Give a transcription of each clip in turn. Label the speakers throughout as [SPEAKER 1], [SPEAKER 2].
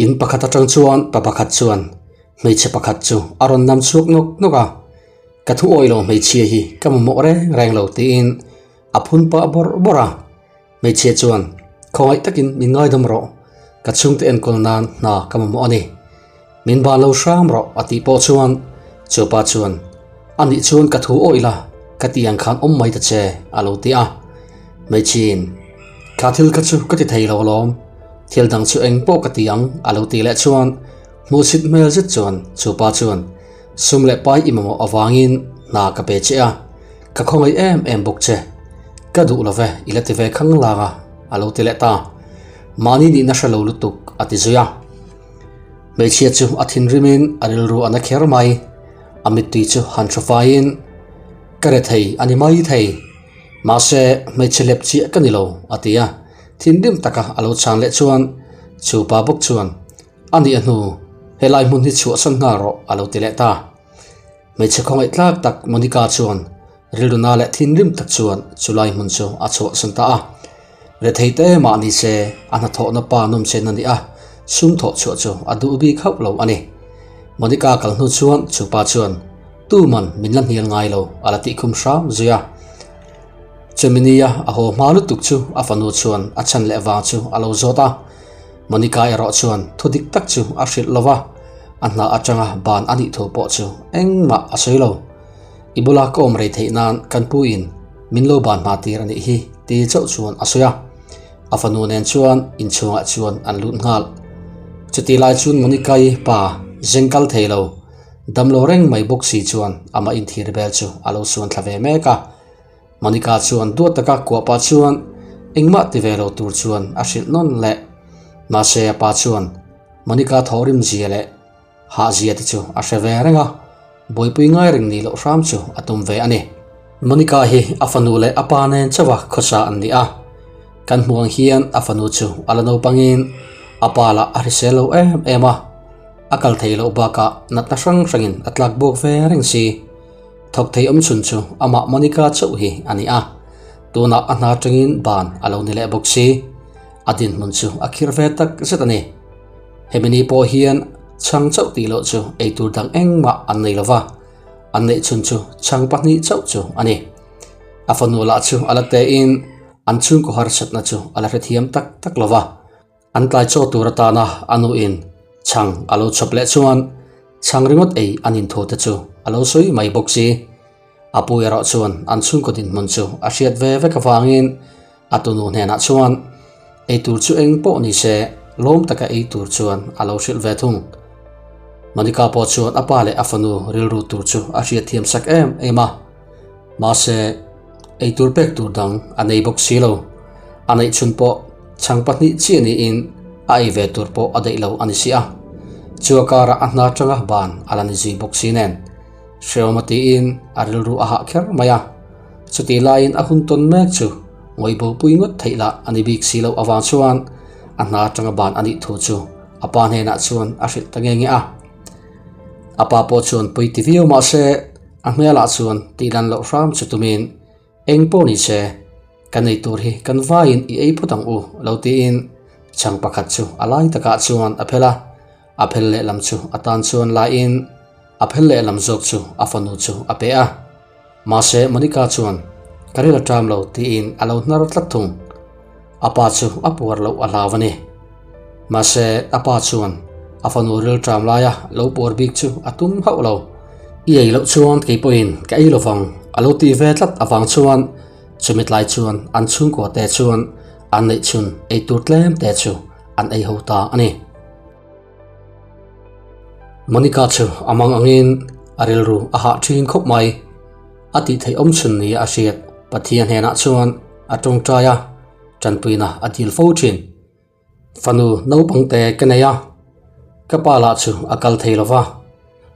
[SPEAKER 1] In pakhat atang chuan pa pakhat chuan hmeichhe pakhat chu a rawn nam chhuak nawk nawk a, Ka thu awih lo hmeichhia hi ka mamawh reng reng lo tiin a phun pah bawrh bawrh a. Hmeichhia chuan khawngaih takin min ngaidam rawh, ka chhungte enkawl nan hna ka mamawh a ni. Min ban lo hram rawh a tih pawh chuan chupa chuan a nih chuan ka thu awih la ka ti ang khan awm mai ta che a lo ti a. Hmeichhiin kha thil kha chu ka ti thei lo alawm, thil dang chu eng pawh ka ti ang a lo ti leh chuan hmuhsit hmel zet chuan chupa chuan sum leh pai i mamawh avangin hna ka pe che a, ka khawngaih em em bawk che, ka duh lo ve i la ti ve khang lang a a lo ti leh ta. Mahni nihna hre lo lutuk a ti zui a. Hmeichhia chu a thinrimin a rilru a na kher mai. A mittui chu han hru faiin, Ka re thei a ni mai thei. Mahse, hmeichhe lep chiah ka ni lo, a ti a. Thinrim taka a lo chhan leh chuan chu pa bawk chuan, A nih a hnu, helai hmun hi chhuahsan nghal rawh, a lo ti leh ta. Hmeichhe khawngaih tlak tak Monica chuan rilru na leh thinrim tak chuan chulai hmun chu a chhuahsan ta a. Rethei te mah ni se a hnathawhna pa nawm chen a ni a, sum thawh chhuah chu a duh bik hauh lo a ni. Monica kal hnu chuan chu pa chuan tuman min la hnial ngai lo a la tih khum hram zui a. Chemini-a a haw hma lutuk chu a fanu chuan a chhan leh vang chu a lo zawt a. Monica erawh chuan thu dik tak chu a hrilh lo va, a hna atanga ban a nih thu pawh chu engmah a sawi lo. I bula ka awm rei theih nan kan pu in min lo ban hma tir a nih hi ti chauh chuan a sawi a. A fanu nen chuan inchhungah chuan an lut nghal. Chutih lai chuan Monica-i pa zeng kal thei lo, damlo reng mai bawk si chuan amah inthir bel chu a lo suan thla ve mek a. Monica chuan duat taka kuah pah chuan engmah ti ve lo tur chuan a hrilh nawn leh. Mahse a pa chuan Monica thawhrim zia leh hah zia te chu a hre ve reng a, buaipui ngai reng nih loh hram chu a tum ve a ni. Monica hi a fanu leh a pa nen chauha khawsa an ni a, kan hmuh ang hian a fanu chu a la naupangin a pa lah a hrisel lo em em a, a kal thei loh bakah natna hrang hrangin a tlak buak ve reng si. Thawk thei awm chhun chu amah Monica chauh hi a ni a, tunah a hna tangin ban a lo ni leh bawk si. A dinhmun chu a khir ve tak zet a ni. Hemi ni pawh hian chhang chauh tih loh chu eitur dang engmah an nei lo va, an neih chhun chu chhang pahnih chauh chu a ni. A fanu lah chu a la tein an chhungkaw harsatna chu a la hrethiam tak tak lo va. An tlai chaw tur atana a nuin chhang a lo chhawp leh chuan chhang ringawt ei an inthu te chu a lo sawi mai bawk si. A pu erawh chuan an chhungkaw dinhmun chu a hriat ve vek avangin a tunu hnenah chuan ei tur chu eng pawh ni se lawm taka ei tur chuan a lo hrilh ve thung. Monica pawh chuan a pa leh a fanu rilru tur chu a hriatthiam sak em em a. Mahse, ei tur pek tur dang a nei bawk si lo. A neih chhun pawh chhang pahnih chiah niin a ei ve tur pawh a daih lo a ni si a. Chu a karah a hna tanga ban a la ni zui bawk si nen. Hreawm a tiin a rilru a hah kher mai a. Chutih laiin a hun tawn mek chu ngawih bopui ngawt theih lah a ni bik si loh avang chuan a hna tanga ban a nih thu chu a pa hnenah chuan a hrilh ta nge nge a. A pa pawh chuan pui ti viau mahse, A hmelah chuan tihlan loh hram chu tumin, Eng pawh ni se, ka nei tur hi kan vaiin i ei phawt ang u, lo tiin chhang pakhat chu a lai takah chuan a phel a, a phel lehlam chu a tan chuan laiin a phel lehlam zawk chu a fanu chu a pe a. Mahse Monica chuan, Ka ril a ṭam lo, tiin a lo hnar tlat thung. A pa chu a puar loh a hlau a ni. Mahse, a pa chuan a fanu ril ṭam laia lo puar bik chu a tum hauh lo. I ei loh chuan kei pawhin ka ei lovang a lo tih ve tlat avang chuan chumi tlai chuan an chhungkua te chuan an neih chhun ei tur tlem te chu an ei ho ta a ni. Monica chu a mang angin a rilru a hah ṭhin khawp mai. A tih theih awm chhun nia a hriat Pathian hnenah chuan a tawngtai a, tanpuina a dil fo thin. Fanu naupang te ka nei a, ka pa lah chu a kal thei lo va,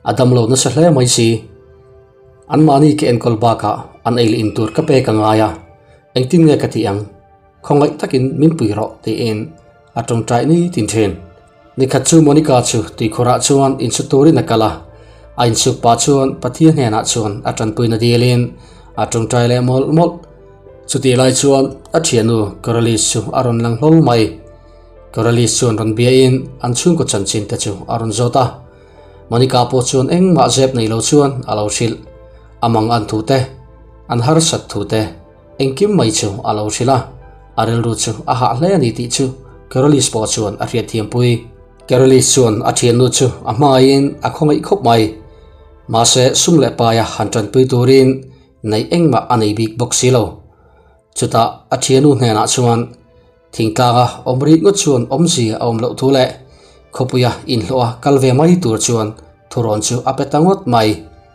[SPEAKER 1] a damlo nasa hle mai si. Anmahni ka enkawl bakah an ei leh in tur ka pek a ngai a, engtin nge ka tih ang? Khawngaih takin min pui rawh tiin a tawngtai ni tin thin. Nikhat chu Monica chu tuikhurah chuan insut turin a kal a, a insuk pah chuan Pathian hnenah chuan a tanpuina dilin a tawngtai leh mawlh mawlh. Chutih lai chuan a thiannu Coralis chu a rawn lang hlawl mai. Coralie chuan rawn biain an chhungkaw chanchin te chu a rawn zawt a. Monica pawh chuan engmah zep nei lo chuan a lo hrilh. A mang an thu te, an harsat thu te, engkim mai chu a lo hrilh a. A rilru chu a hah hle a ni tih chu Coralie pawh chuan a hriatthiampui. Coralie chuan a thiannu chu a hmaiin a khawngaih khawp mai. Mahse sum leh paia han tanpui turin neih engmah a nei bik bawk si lo. Chutah a thiannu hnenah chuan Thingtlanga awm rik ngawt chuan awmzia a awm loh thu leh khawpuia inhlawha kal ve mai tur chuan thurawn chu a pe ta ngawt mai.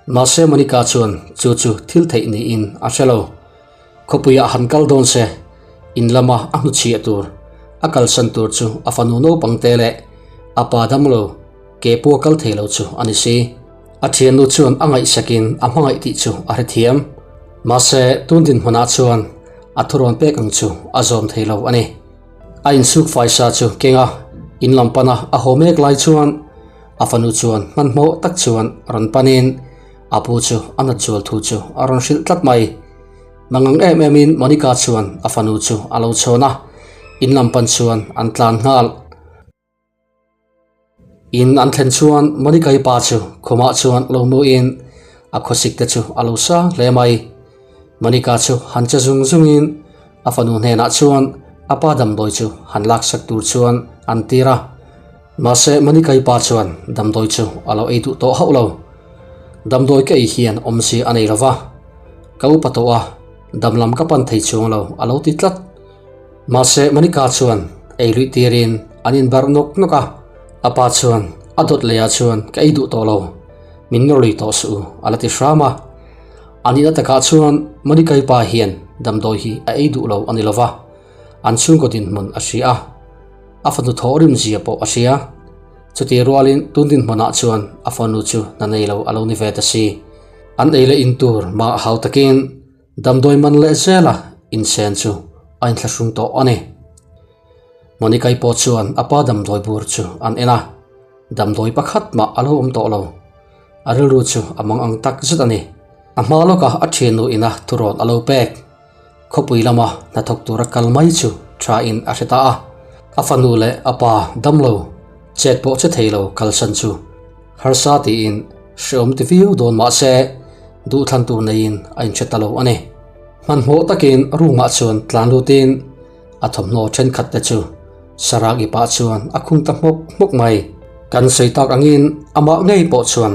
[SPEAKER 1] Mahse Monica chuan chu chu thil theih niin a hre lo. Khawpuiah han kal dawn se, in lama a hnuchhiah tur, a kalsan tur chu a fanu naupang te leh a pa damlo ke pawh kal thei lo chu a ni si. A thiannu chuan a ngaihsakin a hmangaih tih chu a hrethiam. Mahse, tun dinhmunah chuan a thurawn pek ang chu a zawm thei lo a ni. A insuk faisa chu kenga in lam pana a haw mek lai chuan a fanu chuan hmanhmawh tak chuan rawn panin a pu chu a nat zual thu chu a rawn hrilh tlat mai. Mangang em emin Monica chuan a fanu chu a lo chhawn a, in lam pan chuan an tlan nghal. In an thlen chuan Monica-i pa chu khumah chuan lo hmuhin a khawsik te chu a lo sang hle mai. Monica chu han che zung zungin a fanu hnenah chuan a pa damdawi chu han laksak tur chuan an tir a. Mahse Monica-i pa chuan damdawi chu a lo ei duh tawh hauh lo. Damdawi ka ei hian awmzia a nei lo va, ka upa tawh a, dam lam ka pan thei chuang lo a lo ti tlat. Mahse Monica chuan ei luih tirin an inbarh nawk nawk a, a pa chuan a dawt leh ah chuan ka ei duh tawh lo, min nawr lui tawh suh u a la ti hram a. A nihna takah chuan Monica-i pa hian damdawi hi a ei duh lo a ni lova, an chhungkaw dinhmun a hria a, a fanu thawh rim zia pawh a hria. Chutih rualin tun dinhmunah chuan a fanu chu hna nei lo a lo ni ve ta si. An ei leh in tur mah hau takin Damdawi man leh zela insen chu a inthlahrung tawh a ni. Monikai pawh chuan a pa damdawi bur chu an en a, damdawi pakhat mah a lo awm tawh lo. A rilru chu a mang ang tak zet a ni. A hma lawka a thiannu ina thurawn a lo pek. Khawpui lama hnathawk tura kal mai chu tha in a hre ta a. A fanu leh a pa damlo chet pawh che thei lo kalsan chu harsa tiin Hreawm ti viau dawn mah se duhthlan tur neiin a inhre ta lo a ni. Hmanhmawh takin room ah chuan tlan lutin a thawmhnaw thenkhat te chu Saragi pah chuan a khung ta hmawk hmawk mai. Kan sawi tak angin amah ngei pawh chuan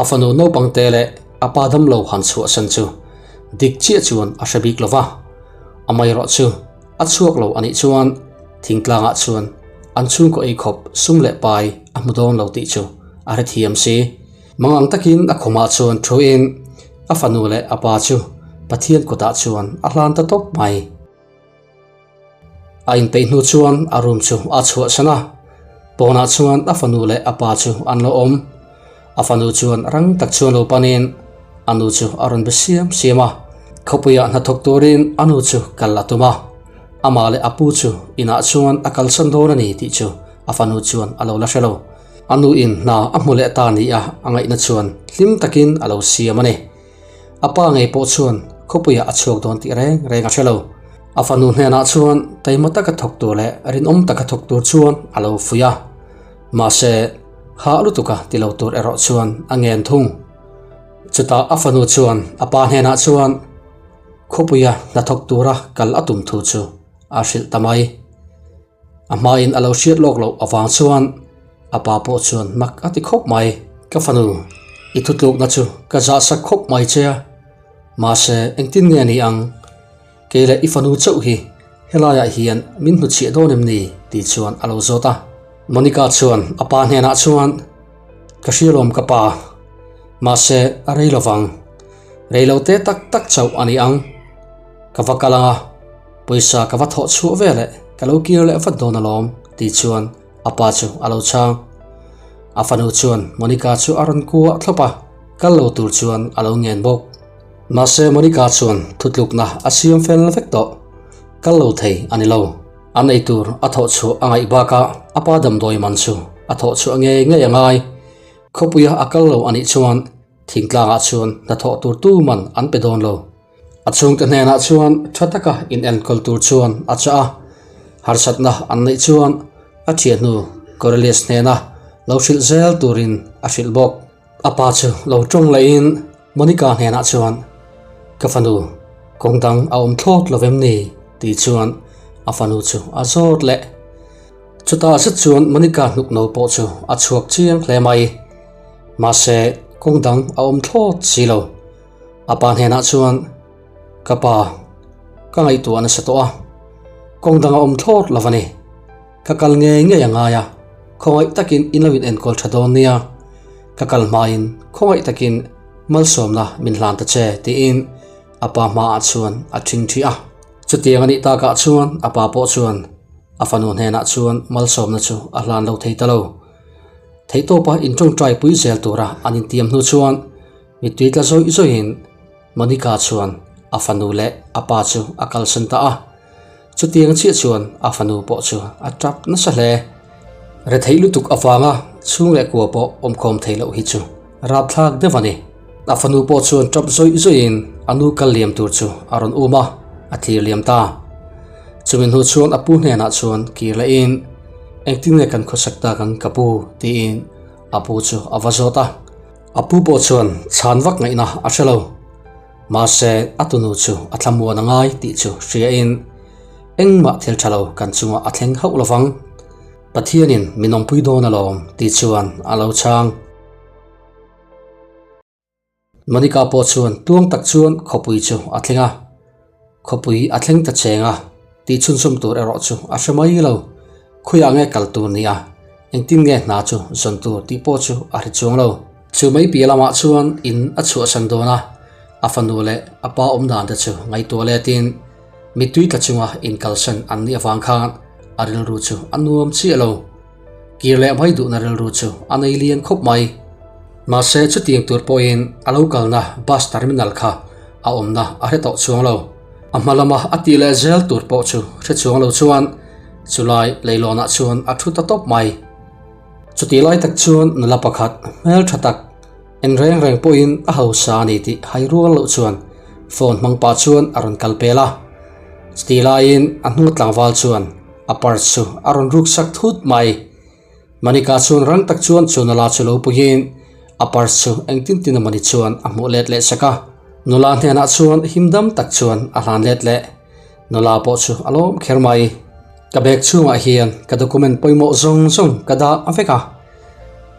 [SPEAKER 1] a fanu naupang te leh a pa damlo han chhuahsan chu dik chiah chuan a hre bik lo va, amaherawh chu A chhuak lo anih chuan thingtlangah chuan an chhungkaw eikhawp sum leh pai a hmu dawn lo tih chu a hrethiam si. Mangang takin a khumah chuan thuin a fanu leh a pa chu Pathian kutah chuan a hlan ta tawp mai. A inpeih hnu chuan a room chu a chhuahsan a, pawnah chuan a fanu leh a pa chu an lo awm. A fanu chuan rang tak chuan lo panin a nu chu a rawn be siam siam a, khawpuiah hnathawk turin a nu chu kal a tum a, amah leh a pu chu inah chuan a kalsan dawn a ni tih chu a fanu chuan a lo la hre lo. A nu in hna a hmu leh ta ni a a ngaihna chuan hlim takin a lo siam a ni. A pa ngei pawh chuan khawpuiah a chhuak dawn tih reng reng a hre lo. A fanu hnenah chuan taima taka thawk tur leh rinawm taka thawk tur chuan a lo fuih a, mahse, Hah lutuk a ti lo tur erawh chuan a ngen thung. Chutah a fanu chuan a pa hnenah chuan khawpuia hnathawk tura kal a tum thu chu a hrilh ta mai. A hmain a lo hriat lawk loh avang chuan a pa pawh chuan mak a ti khawp mai. Ka fanu, i thutlukna chu ka zahsak khawp mai che a, mahse engtin nge ni ang? Kei leh i fanu chauh hi helaiah hian min hnuchhiah dawn em ni? tih chuan a lo zawt a. Monica chuan a pa hnenah chuan, Ka hrialawm ka pa, mahse a rei lovang. Rei lo te tak tak chauh a ni ang. Ka va kal ang a, pawisa ka va thawh chhuah veleh ka lo kir leh vat dawn alawm, tih chuan a pa chu a lo chhang. A fanu chuan Monica chu a rawn kuah thlawp a, kal lo tur chuan a lo ngen bawk. Mahse Monica chuan thutlukna a siam fel vek tawh. Kal lo thei a ni lo. An ei tur a thawh chhuah a ngaih bakah a pa damdawi man chu a thawh chhuah ngei ngei a ngai. Khawpuia a kal lo a nih chuan thingtlangah chuan hnathawh tur tu man an pe dawn lo. A chhungte hnenah chuan tha taka inenkawl tur chuan a chah a. Harsatna an neih chuan. a thiannu Cornelius hnena lo hrilh zel turin a hrilh bawk. A pa chu lo tawng laiin Monica hnenah chuan, Ka fanu, kawng dang a awm thlawt lo vem ni? tih chuan a fanu chu a zawt leh. Chutah zet chuan Monica hnuk no pawh chu a chhuak chiang hle mai. Mahse, kawng dang a awm thlawt si lo. A pa hnenah chuan, Ka pa, ka ngaihtuah nasa tawh a, kawng dang a awm thlawt lo a ni. Ka kal ngei ngei a ngai a, khawngaih takin in lo in enkawl tha dawn nia. Ka kal hmain khawngaih takin malsawmna min hlan ta che tiin a pa hmaah chuan a thing thi a. Chutiang a nih takah chuan a pa pawh chuan a fanu hnenah chuan malsawmna chu a hlan lo thei ta lo. Theihtawpa intawngtai pui zel tura an intiam hnu chuan mittui tla zawih zawihin Monica chuan a fanu leh a pa chu a kalsan ta a. Chutiang chiah chuan a fanu pawh chu a tap nasa hle. Retheih lutuk avanga chhung leh kua pawh awmkhawm thei loh hi chu rapthlak deuh a ni. A fanu pawh chuan tap zawih zawihin a nu kal liam tur chu a rawn um a, a thlir liam ta. Chumi hnu chuan a pu hnenah chuan kir lehin, Engtin nge kan khawsak tak ang ka pu? tiin a pu chu a va zawt a. A pu pawh chuan chhan vak ngaihna a hre lo. Mahse, a tunu chu a thlamuan a ngai tih chu hriain engmah thil tha lo kan chungah a thleng hauh lovang. Pathianin min awmpui dawn alawm tih chuan a lo chhang. Monica pawh chuan tuang tak chuan khawpui chu a thleng a. Khawpui a thleng ta cheng a, tih chhunzawm tur erawh chu a hre mai lo. Khawiah nge kal tur ni a, engtin nge hna chu zawn tur tih pawh chu a hre chuang lo. Chu mai piah lamah chuan in a chhuahsan dawn a, a fanu leh a pa awm dan te chu ngaihtuah letin mittui tla chunga inkalsan an nih avang khan a rilru chu a nuam chiah lo. Kir leh mai duhna rilru chu a nei lian khawp mai. Mahse chutiang tur pawhin a lo kalna bus terminal kha a awmna a hre tawh chuang lo. A hma lama a tih leh zel tur pawh chu hre chuang lo chuan chulai leilawnah chuan a thu ta tawp mai. Chutih lai tak chuan nula pakhat hmel tha tak en reng reng pawhin a hausa a ni tih hai rual loh chuan phone hmang pah chuan a rawn kal pel a. Chutih laiin a hnung tlangval chuan a purse chu a rawn ruk sak thut mai. Manika chuan rang tak chuan chu nula chu lo puiin a purse chu engtin tin emawni chuan a hmuh let leh sak a. Nula hnenah chuan him dam tak chuan a hlan let leh. Nula pawh chu a lawm kher mai. Ka bag chhungah hian ka document pawimawh zawng zawng ka dah vek a.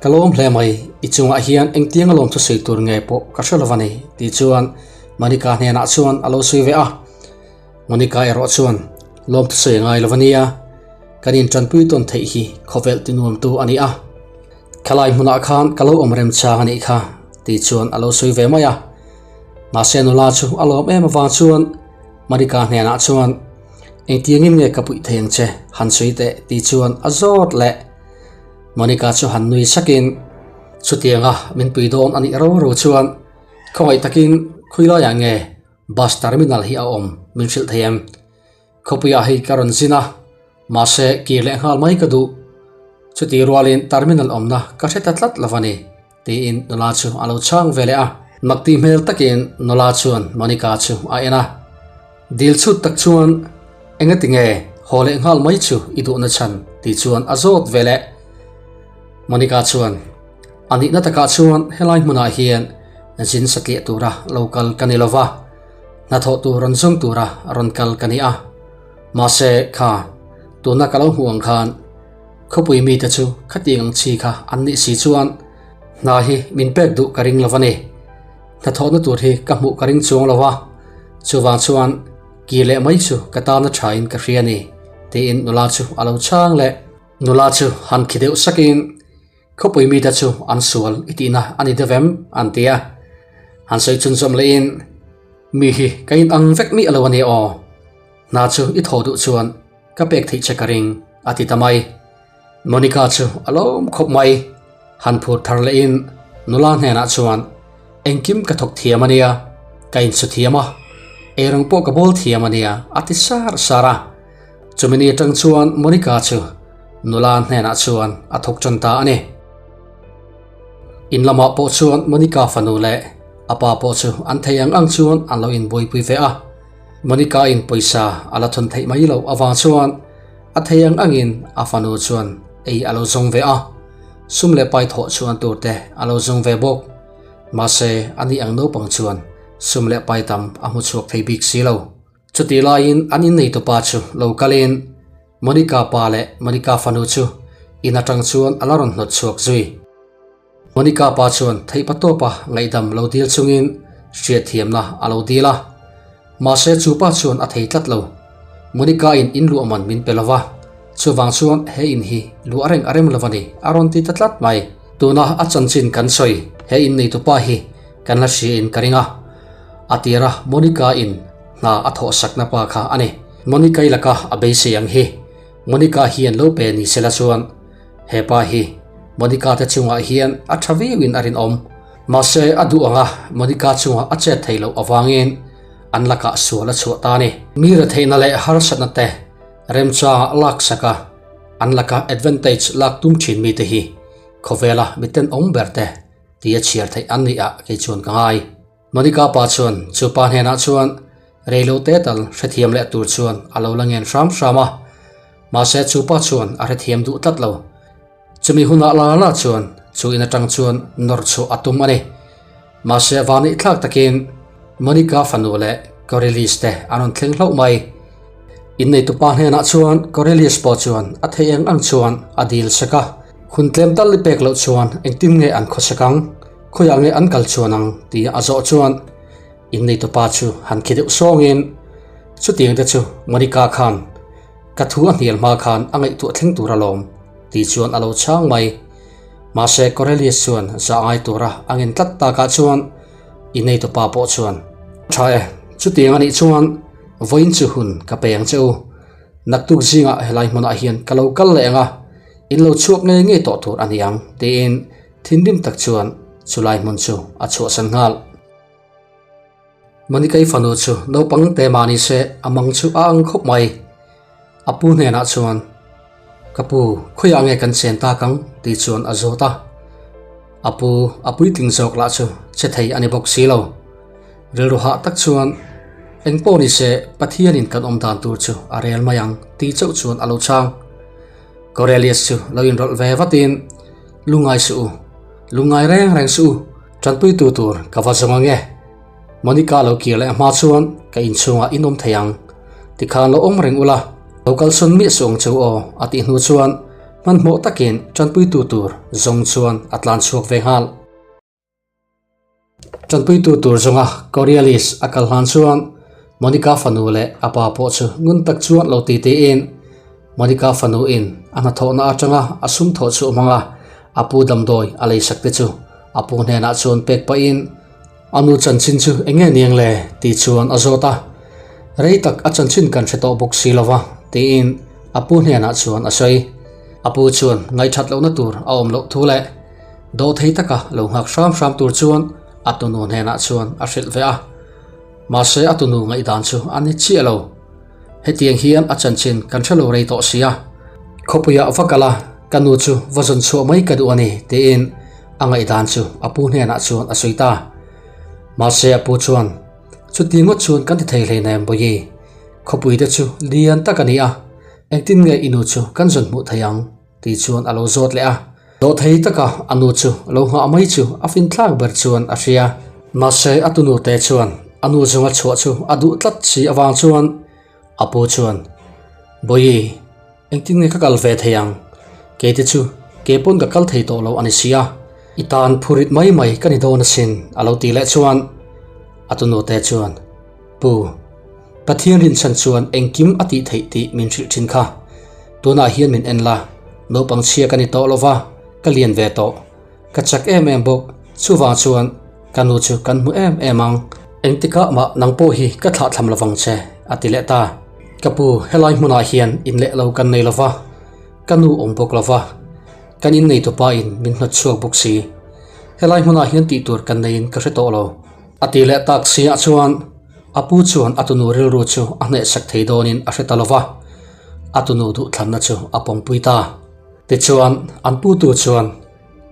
[SPEAKER 1] Ka lawm hle mai, i chungah hian engtiang a lawm thusawi tur nge pawh ka hre lo a ni tih chuan Monica hnenah chuan a lo sawi ve a. Monica erawh chuan lawm thusawi a ngai lo a nia, kan intanpui tawn theih hi khawvel tinuamtu a ni a. Khalai hmunah khan ka lo awm remchang a nih kha tih chuan a lo sawi ve mai a. Mahse nula chu a lawm em avang chuan Monica hnenah chuan engtiangin nge ka puih thei ang che han sawi teh tih chuan a zawt leh. Monica chu han nui sakin chutianga min pui dawn a nih ro ro chuan khawngaih takin khawi laiah nge bus terminal hi a awm min hrilh thei em? Khawpuiah hei ka rawn zin a, mahse kir leh nghal mai ka duh. Chutih rualin terminal awmna ka hre ta tlat lo a ni tiin nula chu a lo chhang ve leh a. Makti hmel takin nula chuan Monica chu a en a. Dil chhut tak chuan engati nge haw leh nghal mai chu i duhna chhan tih chuan a zawt ve leh. Monica chuan a nihna takah chuan helai hmunah hian zin satliah tura lo kal ka ni lova, hnathawh tur rawn zawng tura rawn kal ka ni a. Mahse kha tuna ka lo hmuh ang khan khawpui mite chu khatiang ang chi kha an nih si chuan hna hi min pek duh ka ring lo a ni. Hnathawhna tur hi ka hmuh ka ring chuang lo a, chuvang chuan ki leh mai chu ka tana thain ka hria a ni, tiin nula chu a lo chhang leh. Nula chu han khi deuh sakin, Khawpui mite chu an sual i tihna a ni deuh em? an ti a. Han sawi chhunzawm lehin, Mi hi ka inang vek miah lo a ni aw. Hna chu i thaw duh chuan ka pek theih che ka ring, a ti ta mai. Monica chu a lawm khawp mai. Han phur thar lehin nula hnenah chuan, Engkim ka thawk thiam a nia, ka insu thiam a, eirawng pawh ka bawl thiam a nia, a ti sar sar a. Chumi ni atang chuan Monica chu nula hnenah chuan a thawk tan ta a ni. In lamah pawh chuan Monica fanu leh a pa pawh chu an thei ang ang chuan an lo inbuaipui ve a. Monica-in pawisa a la thawn theih mai loh avang chuan, A thei ang angin a fanu chuan ei a lo zawng ve a, sum leh pai thawh chhuan tur te a lo zawng ve bawk. Mahse, ani ang naupang chuan sum leh pai tam a hmu chhuak thei bik si lo. Chutih laiin an inneitupa chu lo kalin Monica pa leh Monica fanu chu in atang chuan a la rawn hnawt chhuak zui. Monica pa chuan theihpatawpa ngaihdam lo dil chungin hriatthiamna a lo dil a. Mahse chu pa chuan a thei tlat lo. Monica in in luah man min pe lo va, chuvang chuan he in hi luah reng a rem lo a ni a rawn ti ta tlat mai. Tuna a chanchin kan sawi he in neitupa hi kan la hria in ka ring a. A tira Monica in hna a thawh sakna pa kha a ni. Monica i laka a beisei ang hi Monica hian lo pe ni sela chuan He pa hi Monica te chungah hian a tha viauin a rinawm. Mahse a duh anga Monica chungah a chet theih loh avangin an lakah sual a chhuah ta a ni. Mi retheihna leh harsatna te remchangah lak sak a, an laka advantage lak tum thin mite hi khawvela miten awm ber te tia chhiar theih an nih ah kei chuan ka ngai. Monica pa chuan chu pa hnenah chuan reilote tal hrethiam leh tur chuan a lo la ngen hram hram a, mahse chu pa chuan a hrethiam duh tlat lo. Chumi hunah la la chuan chu in atang chuan nawr chhuah a tum a ni. Mahse vaneih thlak takin Monica fanu leh Corellis te an rawn thleng hlauh mai. Inneitupa hnenah chuan Corellius pawh chuan a theih eng ang chuan a dil sek a, hun tlem tal i pek loh chuan engtin nge an khawsak ang? Khawiah nge an kal chuan ang tih a zawh chuan inneitupa chu han khi deuh sawngin chutiang te chu Monica khan ka thu a hnial hma khan a ngaihtuah thleng tur alawm tih chuan a lo chhang mai. Mahse Corellius chuan zah ngai tura a ngen tlat takah chuan inneitupa pawh chuan Tha e, chutiang anih chuan vawiin chu hun ka pe ang che u. Naktuk zingah helai hmunah hian ka lo kal leh ang a, in lo chhuak ngei ngei tawh tur a ni ang tiin Thinrim tak chuan chulai hmun chu a chhuahsan nghal. Monica-i fanu chu naupang te mah ni se a mang chu a ang khawp mai. A pu hnenah chuan, Ka pu, khawiah nge kan chen tak ang? tih chuan a zawt a. A pu, a puitling zawk lah chu che thei a ni bawk si lo. Rilru hah tak chuan, Eng pawh ni se Pathianin kan awm dan tur chu a rel mai ang tih chauh chuan a lo chhang. Corelius chu lo inrawlh ve vatin, Lungngai suh u, lungngai reng reng suh u, tanpuitu tur ka va zawng ange. Monica lo kir leh hma chuan ka inchhungah in awm thei ang. Tikhan lo awm reng ula, lo kalsawn miah suh ang cheu aw a tih hnu chuan hmanhmawh takin tanpuitu tur zawng chuan a tlan chhuak ve nghal. Tanpuitu tur zawnga Coriolis a kal hlan chuan Monica fanu leh a pa pawh chu ngun tak chuan lo ti tiin Monica fanu in a hnathawhna atanga a sum thawh chhuah hmanga a pu damdawi a leisak te chu a pu hnenah chuan pek pahin a nu chanchin chu eng nge niang le tih chuan a zawt a, rei tak a chanchin kan hre tawh bawk si lova tiin a pu hnenah chuan a sawi. A pu chuan ngaihthat lohna tur a awm loh thu leh Dawhthei taka lo nghak hram hram tur chuan a tunu hnenah chuan a hrilh ve a. Mahse a tunu ngaihdan chu a ni chiah lo. Hetiang hian a chanchin kan hre lo rei tawh si a. Khawpuiah va kal a, ka nu chu va zawn chhuah mai ka duh a ni tiin a ngaihdan chu a pu hnenah chuan a sawi ta. Mahse a pu chuan, Chuti ngawt chuan kan ti thei hleinem Bawihi. Khawpui te chu lian tak a ni a, engtin nge i nu chu kan zawn hmuh thei ang? Tih chuan a lo zawt leh a. Dawhthei taka a nu chu lo nghah mai chu a finthlak ber chuan a hria. Mahse a tunu te chuan a nu zunga chhuah chu a duh tlat si avang chuan a pu chuan, Bawihi, engtin nge ka kal ve thei ang? Kei te chu ke pawn ka kal thei tawh lo a ni si a, i tan phurit mai mai ka ni dawn asin a lo tih leh chuan a tunu te chuan, Pu, Pathian rinchhan chuan engkim a tih theih tih min hrilh thin kha. Tunah hian min en la, naupang chhia ka ni tawh lova, ka lian ve tawh. Ka chak em em bawk, chuvang chuan ka nu chu kan hmu em em ang. Engtikah mah nang pawh hi ka thlah thlam lovang che, a ti leh ta. Ka pu, helai hmunah hian in leh lo kan nei lova, ka nu awm bawk lova, kan innei tupa in min hnawt chhuak bawk si. Helai hmunah hian tih tur kan neiin ka hre tawh lo. A ti leh tak siah chuan a pu chuan a tunu rilru chu a hnehsak thei dawnin a hre ta lo va, a tunu duhthlanna chu a pawmpui ta. Tichuan, an putu chuan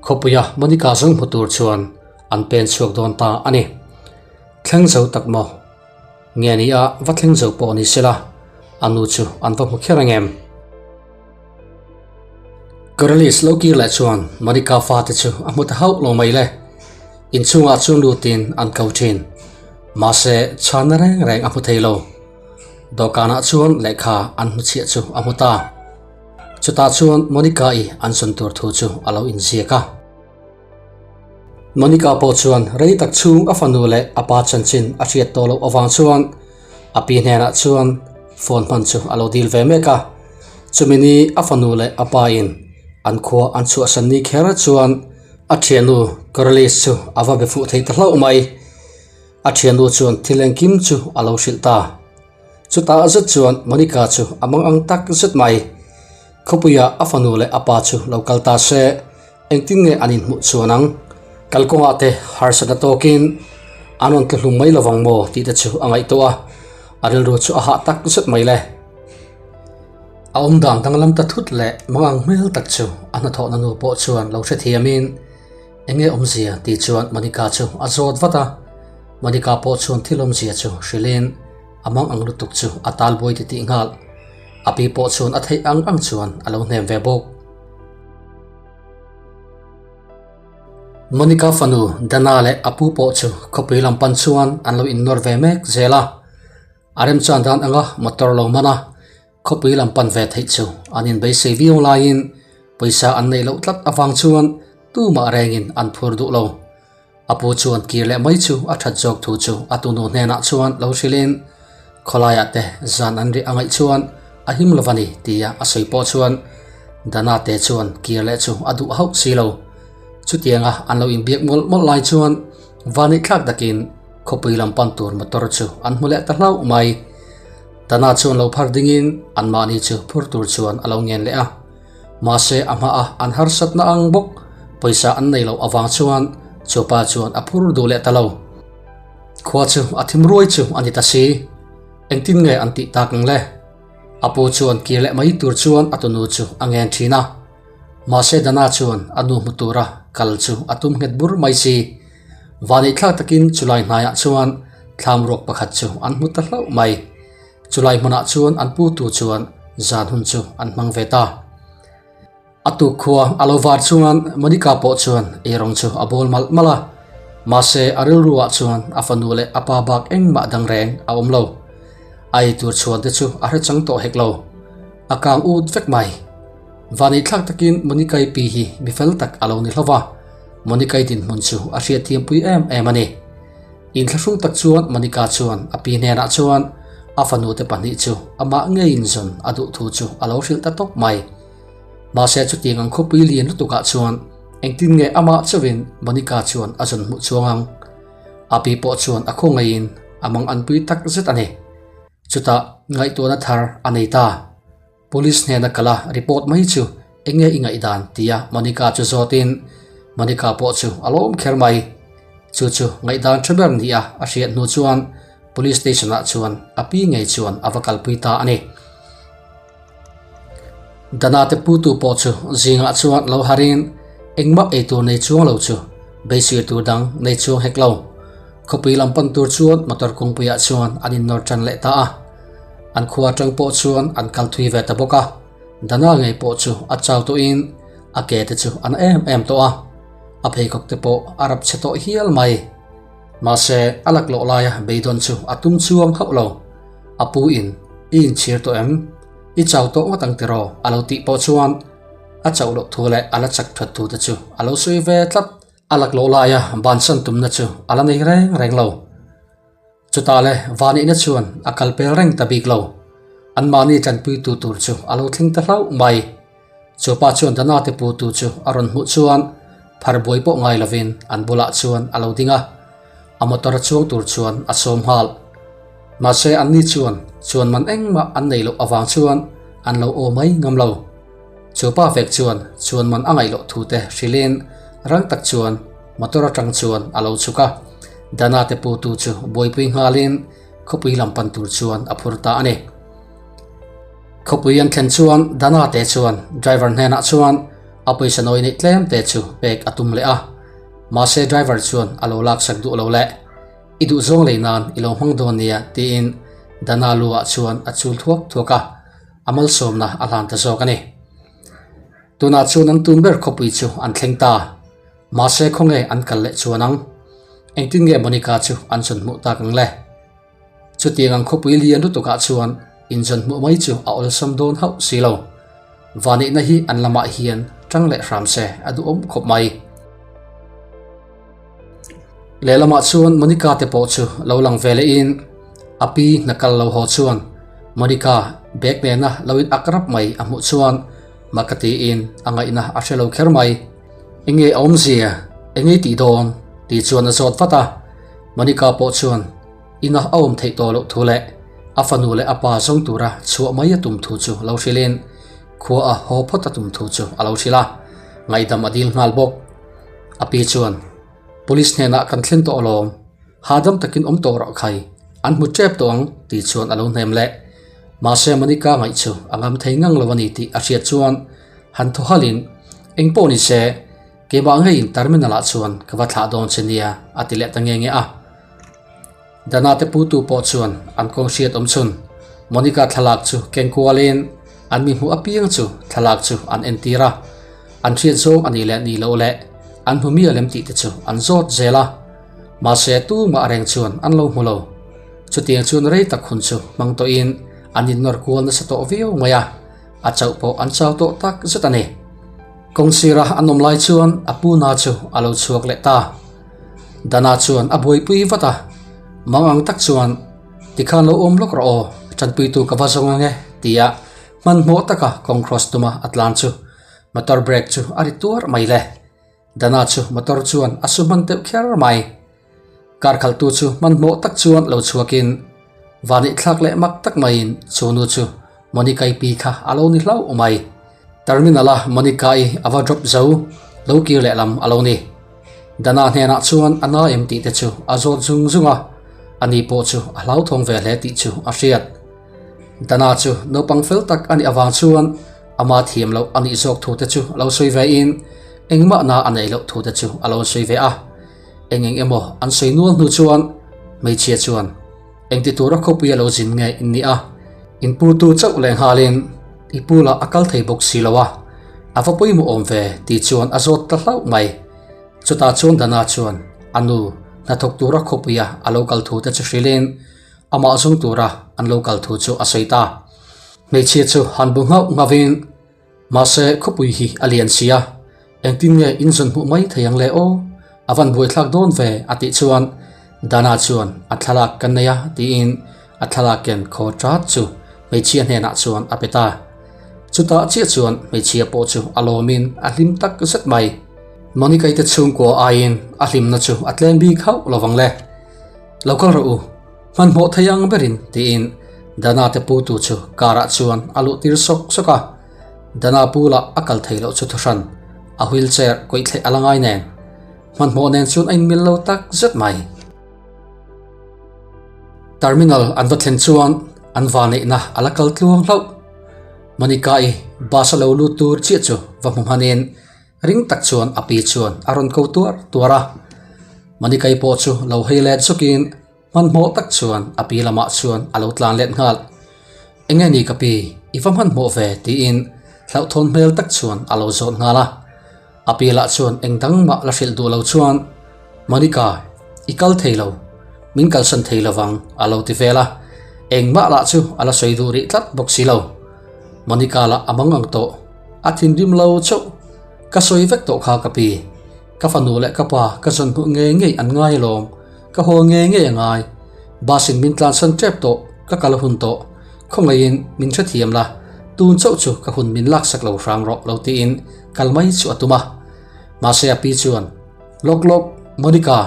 [SPEAKER 1] khawpuia Monica zawng hmu tur chuan an pen chhuak dawn ta a ni. Thleng zo tak maw? Nge ni a va thleng zo pawh ni sela, a nu chu an va hmu kher ang em? Corellis lo kir leh chuan Monica fate chu a hmu ta hauh lo mai le. Inchhungah chuan lutin an ko thin. Mahse, chhanna reng reng a hmu thei lo. Dawhkanah chuan lehkha an hmuchhiah chu a hmu ta. Chutah chuan Monica-i an sawn tur thu chu a lo inziak a. Monica pawh chuan rei tak chhung a fanu leh a pa chanchin a hriat tawh loh avang chuan a pi hnenah chuan phone hman chu a lo dil ve mek a. Chumi ni a fanu leh a pa in an khua an chhuahsan ni kher chuan a thiannu Corliss chu a va be fuh thei ta hlauh mai. A thiannu chuan thil engkim chu a lo hrilh ta. Chutah zet chuan Monica chu a mang ang tak zet mai. Khawpuia a fanu leh a pa chu lo kal ta se, engtin nge an inhmuh chuan ang? Kalkawngah te harsatna tawkin an rawn tlu hlum mai lovang maw tih te chu a ngaihtuah a, a rilru chu a hah tak zet mai le. A awmdan danglam ta thut leh mang ang hmel tak chu a hnathawhna nu pawh chuan lo hrethiamin, Enge awmzia tih chuan Monica chu a zawt vat a, Monica pawh chuan thil awmzia chu hrilhin a mang ang lutuk chu a tal buai ti tih nghal. A pi pawh chuan a theih ang ang chuan a lo hnem ve bawk. Monica fanu Dana leh a pu pawh chu khawpui lam pan chuan an lo innawr ve mek zel a, a remchan dan anga motor lo man a, Khawpui lam pan ve theih chu an inbeisei viau laiin pawisa an neih loh tlat avang chuan tumah rengin an phur duh lo. A pu chuan kir leh mai chu a that zawk thu chu a tunu hnenah chuan lo hrilhin khawlaiah te zan an rih a ngaih chuan a him lo va ni tia a sawi pawh chuan Dana te chuan kir leh chu a duh hauh si lo. Chutianga an lo inbiak mawlh mawlh lai chuan vaneihthlak takin khawpui lam pan tur motor chu an hmu leh ta hlauh mai. Tana chuan lo phar dingin anmahni chu phur tur chuan a lo ngen leh a. Mahse a hmaah an harsatna ang bawk pawisa an nei loh avang chuan chupa chuan a phur duh leh ta lo. Khua chu a thim ruai chu a ni ta si. Engtin nge an tih tak ang le? A pu chuan kir leh mai tur chuan a tunu chu a ngen thin a. Mahse Dana chuan a nu hmu tura kal chu a tum nghet bur mai si. Vaneihthlak takin chulai hnaiah chuan thlam ruak pakhat chu an hmu ta hlauh mai. Chulai hmunah chuan an putu chuan zan hun chu an hmang ve ta. A tuk khua a lo var chuan Monica pawh chuan eirawng chu a bawl malh malh a. Mahse a rilruah chuan a fanu leh a pa bak engmah dang reng a awm lo. A eitur chhuan te chu a hre chang tawh hek lo. A kang ut vek mai. Vaneihthlak takin Monica-i pi hi mi fel tak a lo ni hlauh va. Monica-i dinhmun chu a hriatthiampui em em a ni. Inthlahrung tak chuan Monica chuan a pi hnenah chuan a fanute pahnih chu amah ngeiin zawn a duh thu chu a lo hrilh ta tawp mai. Mahse chutiang ang khawpui lian lutukah chuan engtin nge amah chauhin Monica chuan a zawn hmuh chuang ang? A pi pawh chuan a khawngaihin a mang anpui tak zet a ni. Chutah ngaihtuahna thar a nei ta. Police hnena kal a report mai chu enge i ngaihdan tia Monica chu zawtin Monica pawh chu a lawm kher mai. Chu chu ngaihdan tha ber nia a hriat hnu chuan Police station ah chuan a pi ngei chuan a va kalpui ta a ni. Dana te putu pawh chu zingah chuan lo harin engmah eitur nei chuang lo chu beisir tur dang nei chuang hek lo. Khawpui lam pan tur chuan motor kawngpuiah chuan an innawr tan leh ta a. An khua atang pawh chuan an kal thui ve ta bawk a, Dana ngei pawh chu a chau tawhin a ke te chu a na em em tawh a, a pheikhawk te pawh a rap chhe tawh hial mai. Mahse, a laklawh laia beidawn chu a tum chuang hauh lo. A pu in, I inchhir tawh em? I chau tawh ngawt ang tiraw? a lo tih pawh chuan a chauh loh thu leh a la chak that thu te chu a lo sawi ve tlat. A laklawh laia bansan tumna chu a la nei reng reng lo. Chutah le Vanihna chuan a kal pel reng ta bik lo. Anmahni tanpuitu tur chu a lo thleng ta hlauh mai. Chupa chuan Dana te putu chu a rawn hmuh chuan phar buai pawh ngai lovin an bulah chuan a lo ding a, a motor a chuang tur chuan a sawm nghal. Mahse anni chuan chuan man engmah an nei loh avang chuan an lo aw mai ngam lo. Chupa vek chuan chuan man a ngaih loh thu te hrilhin rang tak chuan Motor atang chuan a lo chhuk a, Dana te putu chu buaipui nghalin khawpui lam pan tur chuan a phur ta a ni. Khawpui an thlen chuan Dana te chuan driver hnenah chuan a pawisa nawi neih tlem te chu pek a tum leh a, mahse driver chuan a lo laksak duh lo leh I duh zawng lei nan i lo hmang dawn nia tiin Dana lu ah chuan a chul thuak thuak a, a malsawmna a hlan ta zawk a ni. Tunah chuan an tun ber khawpui chu an thleng ta. Mahse khawnge an kal leh chuan ang? Engtin nge Monica chu an zawn hmuh tak ang le? Chutiang ang khawpui lian lutukah chuan inzawn hmuh mai chu a awlsam dawn hauh si lo. Vanihna hi an lamah hian tang leh hram se a duhawm khawp mai. Lehlamah chuan Monica te pawh chu lo lang ve lehin a pi hna kal lo haw chuan Monica bag nena lo in ak rap mai a hmuh chuan mak ka tiin a ngaihna a hre lo kher mai. Enge a awmzia? Enge tih dawn? tih chuan a zawt vat a. Monica pawh chuan ina a awm theih tawh loh thu leh a fanu leh a pa zawng tura chhuah mai a tum thu chu lo hrilhin khua a haw phawt a tum thu chu a lo hrilh a, ngaihdam a dil nghal bawk. A pi chuan, Police hnenah kan thlen tawh alawm, hahdam takin awm tawh rawh khai, an hmu tep tawh ang tih chuan a lo hnem leh. Mahse Monica ngaih chu a ngam thei ngang lo a ni tih a hriat chuan han thaw halhin, Eng pawh ni se, keimah ngeiin terminal ah chuan ka va thlah dawn che nia a ti leh ta nge nge a. Dana te putu pawh chuan an kawng hriat awm chhun Monica thlalak chu keng kualin an mi hmuh apiang chu thlalak chu an entir a, an hriat zawng a nih leh nih loh leh an hmu mial em tih te chu an zawt zel a, mahse tumah reng chuan an lo hmu lo. Chutiang chuan rei tak hun chu hmang tawhin an innawr kual nasa tawh viau mai a, a chauh pawh an chau tawh tak zet a ni. Kawng sira an awm lai chuan a pu na chu a lo chhuak leh ta. Dana chuan a buaipui vat a, mang ang tak chuan tikhan lo awm lawk rawh aw, tanpuitu ka va zawng ang e tia hmanhmawh taka kawng cross tuma a tlan chu motor brake chu a ri tuar mai le. Dana chu motor chuan a su hman deuh kher mai. Car khalhtu chu hmanhmawh tak chuan lo chhuakin vanihthlak leh mak tak maiin chu nu chu Monica-i pi kha a lo ni hlauh mai. Terminal-a Monica-i a va drop zo lo kir lehlam a lo ni. Dana hnenah chuan a na em tih te chu a zawt zung zung a, ani pawh chu a hlauthawng ve hle tih chu a hriat. Dana chu naupang fel tak a nih avang chuan ama thiam loh a nih zawk thu te chu lo sawi ve in engmah na a neih loh thu te chu a lo sawi ve a. Eng eng emaw an sawi nual hnu chuan hmeichhia chuan engti tura khawpui a lo zin nge in nih a, in pu tu chauh leh nghalin i pu lah a kal thei bawk si lo a, a va pawimawh awm ve tih chuan a zawt ta hlauh mai. Chutah chuan Dana chuan a nu hnathawk tura khawpuia a lo kal thu te chu hrilhin amah zawng tura an lo kal thu chu a sawi ta. Hmeichhia chu han bu nghauh nghauhin Mahse khawpui hi a lian si a, engtin nge in zawn hmuh mai thei ang le aw? A van buaithlak dawn ve a tih chuan Dana chuan a thlalak kan nei a tiin a thlalak ken khaw chat chu hmeichhia hnenah chuan a pe ta. Chutah chiah chuan hmeichhia pawh chu a lawmin a hlim tak zet mai. Monica-i te chhungkua aiin a hlimna chu a tlem bik hauh lovang le. Lo kal rawh u, hmanhmawh thei ang berin tiin Dana te putu chu car ah chuan a luh tir sawk sawk a. Dana pu lah a kal thei loh chu thuhran a wheelchair kawih thleh a la ngai nen. Hmanhmawh nen chuan a inmil lo tak zet mai. Terminal an va thlen chuan an va neihna a la kal tluang hlauh. Monica-i bus a lo lut tur chiah chu va hmu hmanin Ring tak chuan a pi chuan a rawn ko tuar tuar a. Manikai pawh chu lo hei let zawkin hmanhmawh tak chuan a pi lamah chuan a lo tlan let nghal. Enge ni ka pi, i va hmanhmawh ve tiin hlauhthawn hmel tak chuan a lo zawt nghal a. A pi lah chuan eng dang mah la hrilh duh lo chuan Monica, i kal thei lo, min kalsan thei lovang a lo ti vel a. Engmah lah chu a la sawi duh rih tlat bawk si lo. Monica lah a mang ang tawh. A thinrim lo chauh. Ka sawi vek tawh kha ka pi. Ka fanu leh ka pa ka zawn hmuh ngei ngei an ngai alawm. Ka haw ngei ngei a ngai. Bus in min tlansan tep tawh, ka kal hun tawh. Khawngaihin min hrethiam la, tun chauh chu ka hun min laksak lo hrang rawh lo tiin kal mai chu a tum a. Mahse a pi chuan, Lawk lawk, Monica,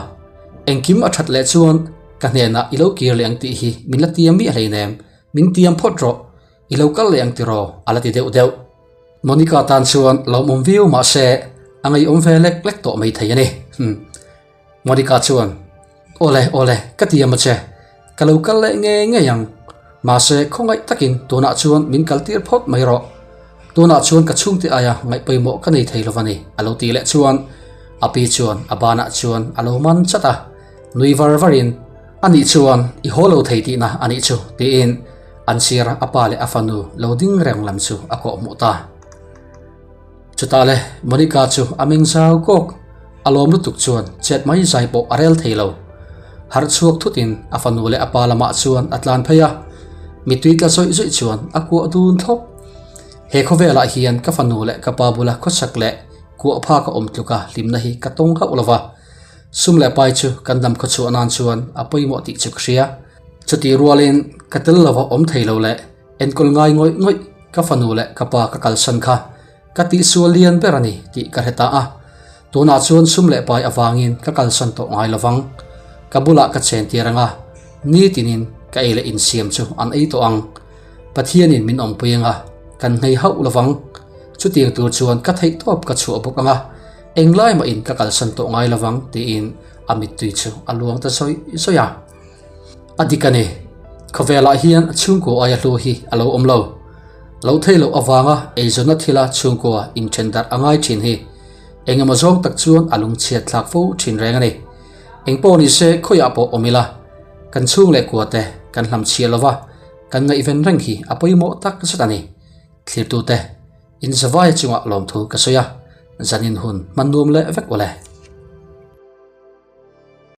[SPEAKER 1] engkim a that leh chuan ka hnenah i lo kir leh ang tih hi min la tiam miah hleinem, min tiam phawt rawh. I lo kal leh ang tiraw? A la ti deuh deuh. Monica tan chuan lawmawm viau mah se a ngeiawm ve lek lek tawh mai thei a ni. Hmm. Monica chuan, Awle, awle, ka ti a mache. Ka lo kal leh ngei ngei ang. Mahse, khawngaih takin tunah chuan min kal tir phawt mai rawh. Tunah chuan ka chhungte aia ngaih pawimawh ka nei thei lo a ni, a lo ti leh chuan a pi chuan a banah chuan a lo man chat a. Nui var varin, A nih chuan i haw lo thei tihna a nih chu, tiin an sir a pa leh a fanu lo ding reng lam chu a kawhhmuh ta. Chutah le Monica chu a meng zau kawk, a lawm lutuk chuan chet mai zai pawh a rel thei lo. Harh chhuak thutin a fanu leh a pa lamah chuan a tlan phei a, mittui tla zawih zawih chuan a kuah dun thlawp. He khawvelah hian ka fanu leh ka pa bula khawchhak leh kuah phak a awm tluka hlimna hi ka tawng hauh lo va, sum leh pai chu kan dam khawchhuah nan chuan a pawimawh tih chu ka hria. Chutih rualin ka tel lova awm thei lo leh enkawl ngai ngawih ngawih ka fanu leh ka pa ka kalsan kha ka tihsual lian ber a ni tih ka hre ta a. Tunah chuan sum leh pai avangin ka kalsan tawh ngai lovang. Ka bulah ka chen tir ang a, nitinin ka ei leh insiam chu an ei tawh ang. Pathianin min awmpui ang a, kan nghei hauh lovang. Chutiang tur chuan ka theihtawp ka chhuah bawk ang a, englai mahin ka kalsan tawh ngai lovang tiin a mittui chu a luang ta zawih zawih a. A dik a ni. Khawvelah hian chhungkaw aia hlu hi a lo awm lo. Lo thei loh avanga eizawnna thila chhungkaw inthen darh a ngai thin hi engemaw zawng tak chuan a lungchhiat thlak fo thin reng a ni. Engpawh ni se khawiah pawh awm ila, kan chhung leh kua te kan hlamchhiah lova kan ngaihven reng hi a pawimawh tak zet a ni. Thlirtute, inzavaia chungah lawmthu ka sawi a, zanin hun hman nuam leh vek ule.